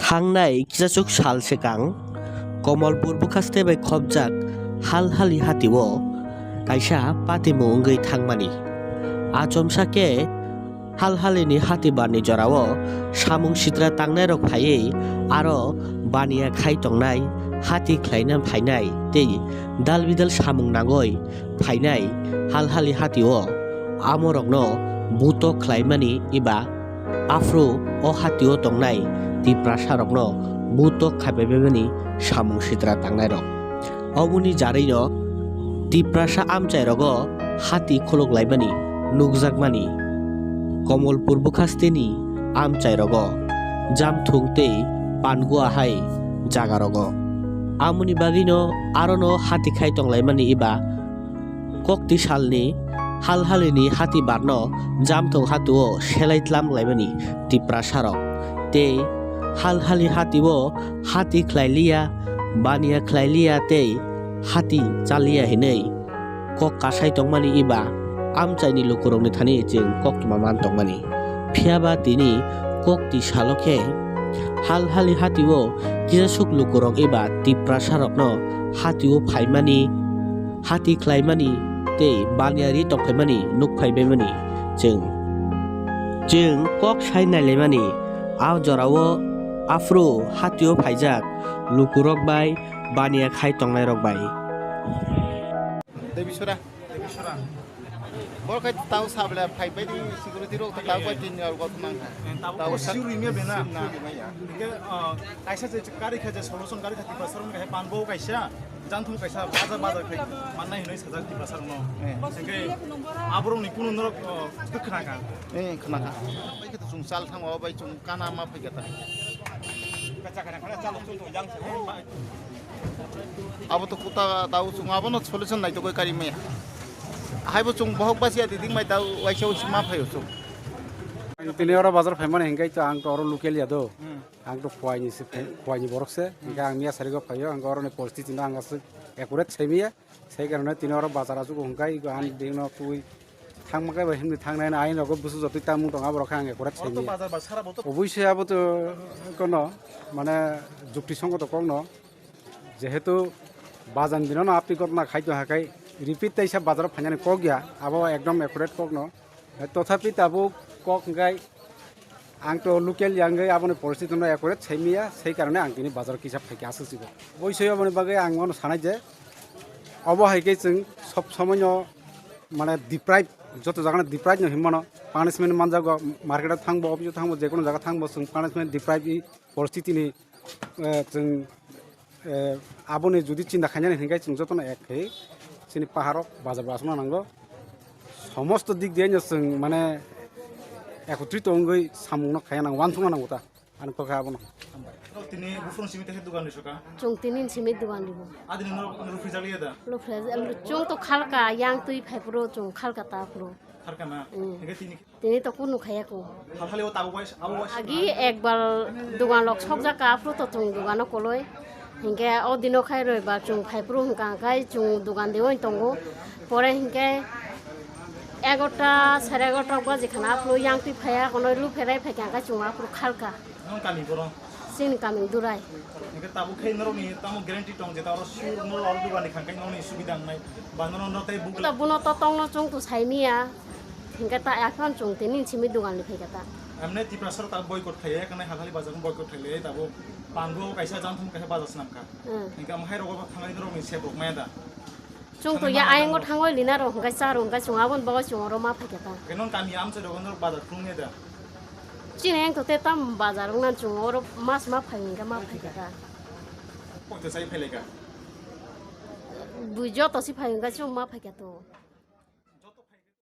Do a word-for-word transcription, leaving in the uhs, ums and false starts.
Thangnai kisachuk sal swkang Komolpur bwkhaste bai khopjak Halhali hatio kaisa patimung wngwi thangmani. Achomsa khe Halhalini hati barni jorao samung sitra tangnairok phaiwi aro baniya khai tongnai, hati khlaina phainai tei dal bidal samung nangwi phainai Halhali hatio amorokno butok khlaimani eba aphuru o hatio tongnai Tiprasarokno butok khaibaimani samung sitra tangnairok. Oboni jarwino Tiprasa amchairogo hati khuluk laimani nukjakmani Komolpur bwkhasteni amchairogo, Jamthung tei Pangua hai jagarogo. Amoni bagwino arono hati khai tonglaimani eba kokti salni Halhalini hati barno Jamthung hatio selai tlam laimani Tiprasarok tei Halhali hatio hati khlailiya, baniya khlailiya tei hati chaliya hinwi kok kasai tongmani eba amchaini lukurokni thani chwng koktwma man tongmani. Phiyaba tini kokti salo khe Halhali hatio kisasuk lukurok eba Tiprasarokno hatio phaimani, hati khlaimani tei baniya ri tongphaimani nukphaibaimani chwng. Chwng kok sai nailaimani, a jorao aphuru hatio phaijak lukurok bai baniya khai tongnairok bai. Debi sura. Debi sura. Bor khai tau sabla phai bai di security rok tau bai tin yor got mang ha. Tau ko siu ring ya bena. Kaisa je kari kha je solution kari kha Tiprasa rok kaisa pan bo kaisa. Janthum kaisa bajar bajar khai mannai hinoi sajak Tiprasa rok no. Sengke aborok ni kunu norok duk khna ka. Eh khna ka. Bai khe to chung sal thang o bai chung kana ma phai kata. Kacha kana kana chalo chung to jang se. Abo to kuta tau chung abono solution nai to koi kari maya. Haibo chung bohok basiya diding mai tau waisa usi ma phayo chung. Tini oro bazar phaimani hinkai to ang to oro local ya do. Ang to Khowai ni se, Khowai ni borok se. Hinkai ang miya sarigo phayo, ang oro ni poristiti no ang aswk accurate sai miya. Sai karone tini oro bazar aswk hinkai ang ding no twi thang makai bai himni thang nai ain rogo busu jotwi tamung tong aborok ang accurate sai miya. Oboi se abo to kono mane jukti songo to kok no. Jehetu bazan dino no apni gotna khai to hakai repeat taisa bazar phainani kok ya, abo ekdom accurate kok no. Tothapi tabuk kok hingkai ang to local ya hingkai aboni poristiti no accurate sai miya, sai karone ang tini bazar kisa phaikha aswk sigo. Boi soi aboni bagwi ang wano sanai je obo hai khe chwng sob somoi no mane deprive, joto jaga no deprive no hinmano punishment manjago, market o thangbo, office o thangbo, jekono jaga thangbo chwng punishment deprive i poristiti ni eh, chwng, eh, aboni jodi chinta khainani hinkai chwng jotono ek khai chini paharo bazar bo aswkno nango. Somosto dik diyaino chwng mane ekotrito wngwi samungno khaiya nango, uansukna nango ta. Ani kokha abono. Tini buphuru simi tehe dugan risoka? Chwng tini simi dugan ribo. Adini norok ruphi jaliya da? Luphi, chwng to khalka, yang twi phai phuru chwng khalka ta phuru. Khalka na? Mm. Hingke tini Tini to kunu khaya ko. Halhali o tabuk bai, abo bai. Agi ekbar dugan lok sokjak ka, aphuru to chwng dugan o koloi. Hinkhe o dino khai roibar chwng phaiphuru hwnkha khai chwng dugan deoin tongo. Pore hinkhe egarota, sare egarota baji khana aphuru yang twi phaiya, kono lu pherai phaikha khai chwng aphuru khalka. Nong kami borok? Chini kami Durai. Hingke tabuk khe norokni tamo guarantee tong je ta oro sure norok oro dugani khang khe norokni subida wngnai ba norok norok tei bugla. Buno to tongno chwng to saimiya. Hingke ta ekhon chwng tini simi dugan ni phaikha ta. Amne Tiprasa rok ta boycott khlaiya, eknai Halhali bazar boycott khlaiya, tabuk Pangua kaisa Janthum kaisa bazar swnam kha. Hmm. Hingke amo hai rogo thangai norokni sep rok maya da? Chwng to ya ayang o thangoi lina rok hingke cha rok hingke chwng aboni bagwi chwng oro ma phaikha ta. Hingke non kami amchai rogo norok bazar khulumya da? Chini ayang to te tam bazar wngna chwng oro mas ma phai hingke ma phaikha ta. Koi to chai phailai kha? Bui joto si phai hingke chwng ma phaikha to.